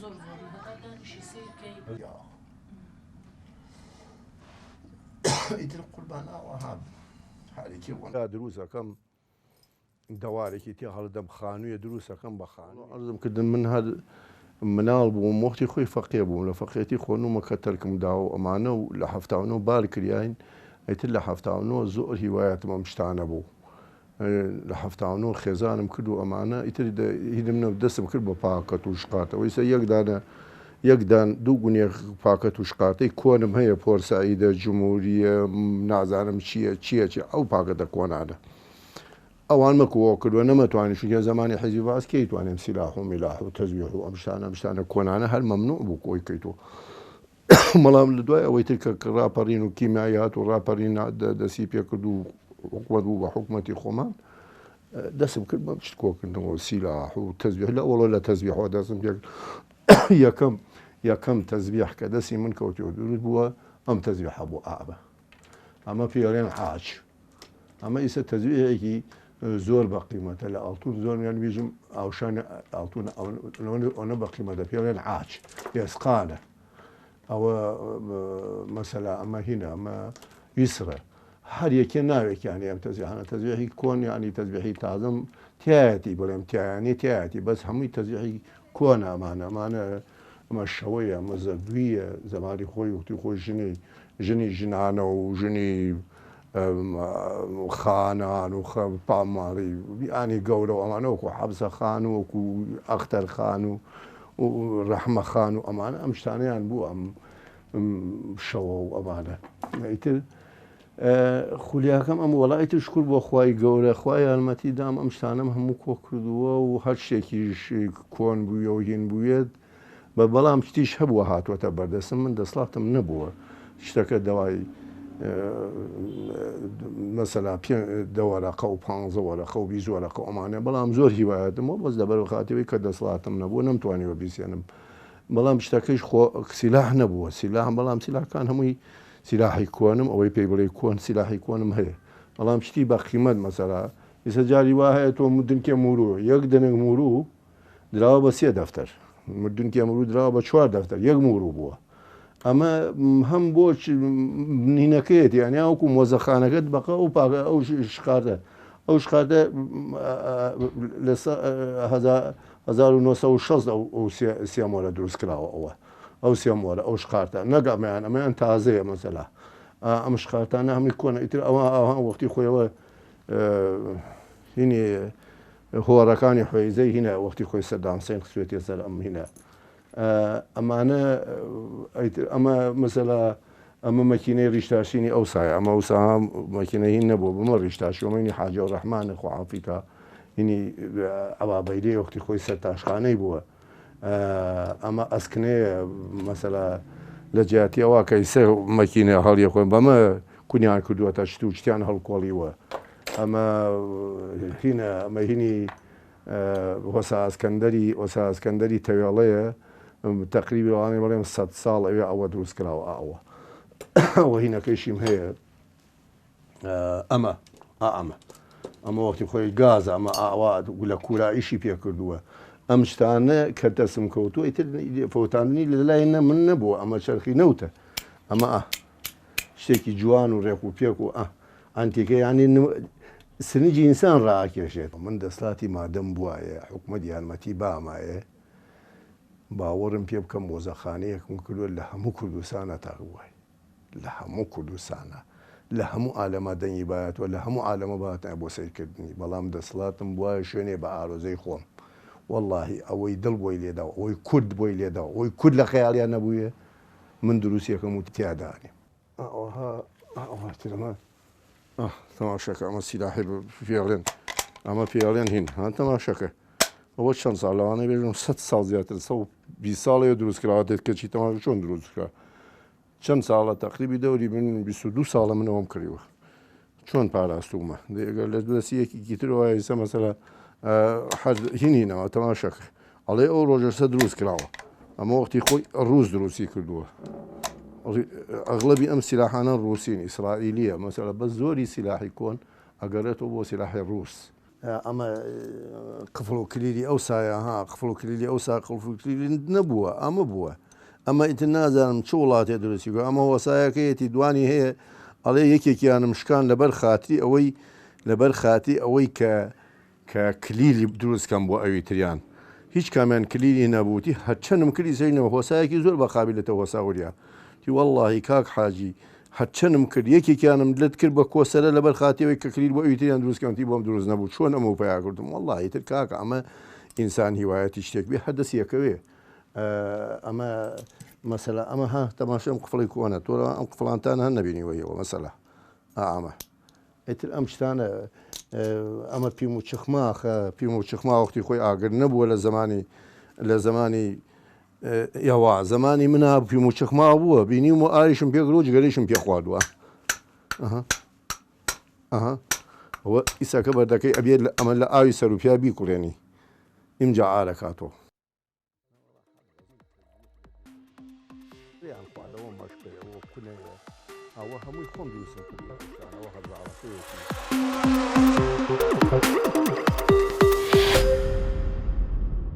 زۆر زۆری هەتا دانیشی سەیر کەی. ئیتر قوربان ئاوەها حالێکی بوون. دروست ئەکەم دەوارێکی تێ هەڵدەم خانوویە دروست ئەکەم بە خانوو. عەرزم کردن من هەر مناڵ بووم وەختی خۆی فەقێ بووم لە فەقێتی خۆنومە کە تەرکم دا و ئەمانە و لە 79 بار کریاین ئیتر لە 79 زۆر هیوایەتم ئەم شتانە بوو لە 79 خێزانم کرد و ئەمانە ئیتر هینم نە دەستم کرد بە پاکەت و شقارتەوەی سە یەک دانە یەک دان دوو گونێ پاکەت و شقارتەی کۆنم هەیە پۆرساییدە جمهوریە نازانم چییە چییە چی ئەو پاکەتە کۆنانە ئەوان مەکووە کردووە نەمەتوانی چونکە زمانی حیزبی باس کەی توانیم سیلاح و میلاح و تەزویح و ئەم شتانە ئەم شتانە کۆنانە هەر مەمنوع بوو کۆی کەیت و بەڵام لە دوای ئەوەی تر کە ڕاپەڕین و کیمیایی هات و ڕاپەڕین دەستی پێکرد و حکومەت بوو بە حکومەتی خۆمان دەستم کرد بەم شت کۆکردنەوە سیلاح و تەزبیح لە ئەوڵە لە تەزبیحەوە دەستم پێ یەکەم یەکەم تەزبیح کە دەستی من کەوتی و دروست بووە ئەم تەزبیحە بوو ئابە ئەمە پێڵێن عاج ئەمە ئیسە تەزویحێکی زۆر بە قیمەتە لە ئاڵتون زۆر یان بیژم ئاوشان ئاڵتون ئەوە بە قیمەتە پێڵێن عاج ئێسقانە ئەوە مەسەلا ئەمە هینە ئەمە یسرە هەر یەکێ ناوێکیانی ئەم تەزیحانە تەزیحی کۆن ینی تەزبیحی تازم تایەتی بڵێم تایانی تایەتی بەس هەمووی تەزیحی کۆنە ئەمانە ئەمانە ئەمە شەوەیە ئەمە زەردویە زەمانی خۆی وتی خۆی ژنی ژنی ژنانە و ژنی خانان و پاماڵی بیانی گەورە و ئەمانە وەکو حەبسە خان و وەکو ئەختەر خان و ڕەحمە خان و ئەمانە ئەم شتانەیان بوو ئەم شەوە و ئەمانە ئیتر خولیاکەم ئەم وەڵا ئیتر شکر بۆ خوای گەورە خوا یارمەتی دام ئەم شتانەم هەموو کۆ کردووە و هەر شتێکیش کۆن بوویە و هین بووێت بە بەڵام شتیش هەبووە هاتووەتە بەردەستم من دەسڵاتم نەبووە شتەکە دەوای مەسەلا پێ دە وەرەقە و پانزە وەرەقە و بیست وەرەقە ئەمانە بەڵام زۆر هیوایەتم بۆ بەس لەبەر خاتەوەی کە دەسڵاتم نەبوو نەمتوانیوە بیسێنم بەڵام شتەکەیش خۆ سیلاح نەبووە سیلاح بەڵام سیلاحەکان هەمووی سیلاحی کۆنم ئەوەی پێی بڵێی کۆن سیلاحی کۆنم هەیە بەڵام شتی بە قیمەت مەسەلا ئیسە جاری وا هەیە تۆ دنکێ موورو یەک دنک موورو دراوە بە سێ دەفتەر دنکێ موورو دراوە بە چوار دەفتەر یەک موورو بووە ئەمە هەم بۆ نینەکەیەتی یانی وەکو مۆزەخانەکەت بەقە ئەو پاکە ئەو شقارتە ئەو شقارتە لە 1960 ئەو سێ مۆرە دروست کراوە ئەوە ئەو سێ مۆرە ئەو شقارتە نەک ئەمەیان ئەمەیان تازەیە مەسەلا ئەم شقارتانە هەمووی کۆنە ئیتر ئەوە ئەوها وەختی خۆیەوە هینی هۆڕەکانی حۆیزەی هینە وەختی خۆی سەدام حسێن خسوێتێ سەر ئەم هینە ئەمانە ئەمە مەسەلا ئەمە مەکینەی ڕیشتاشینی ئەو سایە ئەمە ئەوسا مەکینە هین نەبوو بمە ڕیشتاشیۆمەینی حاجە ڕەحمانە خۆ عافیکا هینی ئەبابەیلەی وەختی خۆی سەرتاشخانەی بووە ئەمە ئەسکنەیە مەسەلا لە جیاتی ئەوە کە ئیسە مەکینە هەڵیە خۆن بەمە کونیان کردووە تا شت و شتیان هەڵکۆڵیوە ئەمە هینە ئەمە هینی هۆسا ئەسکەندەری ئۆسا ئەسکەندەری تەوێڵەیە تەقریبی وانەیە بڵێم سە ساڵ ئەوێ ئەوە دروست کراوە ئەوە ئەوە هینەکەیشیم هەیە ئەمە ئەمە ئەمە وەختی خۆی گاز ئەمە ئاوا لە کورا ئیشی پێ کردووە ئەم شتانە کە دەسم کەوتووە ئیتر فەوتاندنی لە لای نە من نەبووە ئەمە چەرخی نەوتە ئەمە ئە شتێکی جوان و ڕێک و پێک و ئە ئەنتیکە ینی سنجی ئینسان ڕاکێشێت من دەسلاتی مادەم بواە حکومەت یارمەتی بامایە باوەڕم پێ بکەم مۆزەخانەیەکم کردووە لە هەموو کوردستانە تاک بووە لە هەموو کوردستانا لە هەموو عالەما دەنگی بایەتوە لە هەموو عالەمە بهاتنایە بۆ سەیرکردنی بەڵام دەسڵاتم بوایە شوێنێ بە ئارۆزەی خۆم وەڵاهی ئەوەی دڵ بۆی لێدا و ئەوەی کورد بۆی لێدا و ئەوەی کورد لە خەیاڵیا نەبووێ من دروستیەکەم و تیا دانێم. ئەوها ئەوها تر ئەمە ئاه تەماشاکە ئەمە سیلاحی پێڵێن ئەمە پێڵێن هین ها تەماشاکە ئەوە چەند ساڵ لەوانەیە بێژم سەد ساڵ زیاتر 120 ساڵەیە دروست کراوە دێت کەچی تەماشا چۆن دروست کرا چەند ساڵە تەقریبی دەوری من 22 ساڵە من ئەوم کڕیوە چۆن پاراستومە ئەگەر لە دەستی یەکێکی ترەوە ئێستا مەسەلە حەز هینی نەوە تەماشاکە ئەڵێ ئەو ڕۆژەسە دروست کراوە ئەمە وەختی خۆی ڕوس دروستی کردووە ئەغلبی ئەم سیلاحانە ڕوسین ئیسرائیلیە مەسەلە بە زۆری سیلاحی کۆن ئەگەڕێتەوە بۆ سیلاحی ڕوس. ئەمە قفڵ و کلیلی ئەو سایە ها قفڵ و کلیلی ئەو سا قفڵ و کلیلی نەبووە ئەمە بووە ئەمە ئیتر نازانم چ وڵاتێ دروستی گووە ئەمە وەسایەکەیەتی دوانی هەیە ئەڵێ یەکێکیانم شکان لەبەر خاتری ئەوەی لەبەر خاتی ئەوەی کە کە کلیلی دروست کەم بۆ ئەوی تریان هیچ کامیان کلیلی نەبوو تی هەرچەنم کردی سەینەوە هۆسایەکی زۆر بە قابیلەتە هۆسا وریا تی وەڵڵاهی کاک حاجی هەرچەنم کرد یەکێکیانم لەت کرد بە کۆسەرە لەبەر خاتیەوەی کە کلیل بۆ ئەوی تریان دروست کەم تی بۆم دروست نەبوو چۆن ئەمەو پیا کردم وەڵڵاهی تر کاکە ئەمە ئینسان هیوایەتی شتێک بێ هەر دەستی ئەکەوێ ئەمە مەسەلە ئەمە ها تەماشای ئەم قفڵی کۆنە تۆ ئەم قفڵانتان هەر نەبینیوە هیوە مەسەلە ئەمە ئیتر ئەم شتانە ئەمە پیم و چخماخە پیم و چخما وەختی خۆی ئاگر نەبووە لە زمانی لە زمانی یاوا زمانی منا پیم و چخما بووە بینیم و ئاویشم پێ گرو جگەریشم پێ خواردووە ئەها ئەوە ئیساکە بەردەکەی ئەبێت ئەمە لە ئاوی سەروپیا بیکوڵێنی ئینجا ئارەکاتەوە. پێیان خواردەوە مەشقێ ئەوە کونەیە ئەوە هەمووی خۆم دروستم کردووە ئەوە هەزاڵەکەیەتی.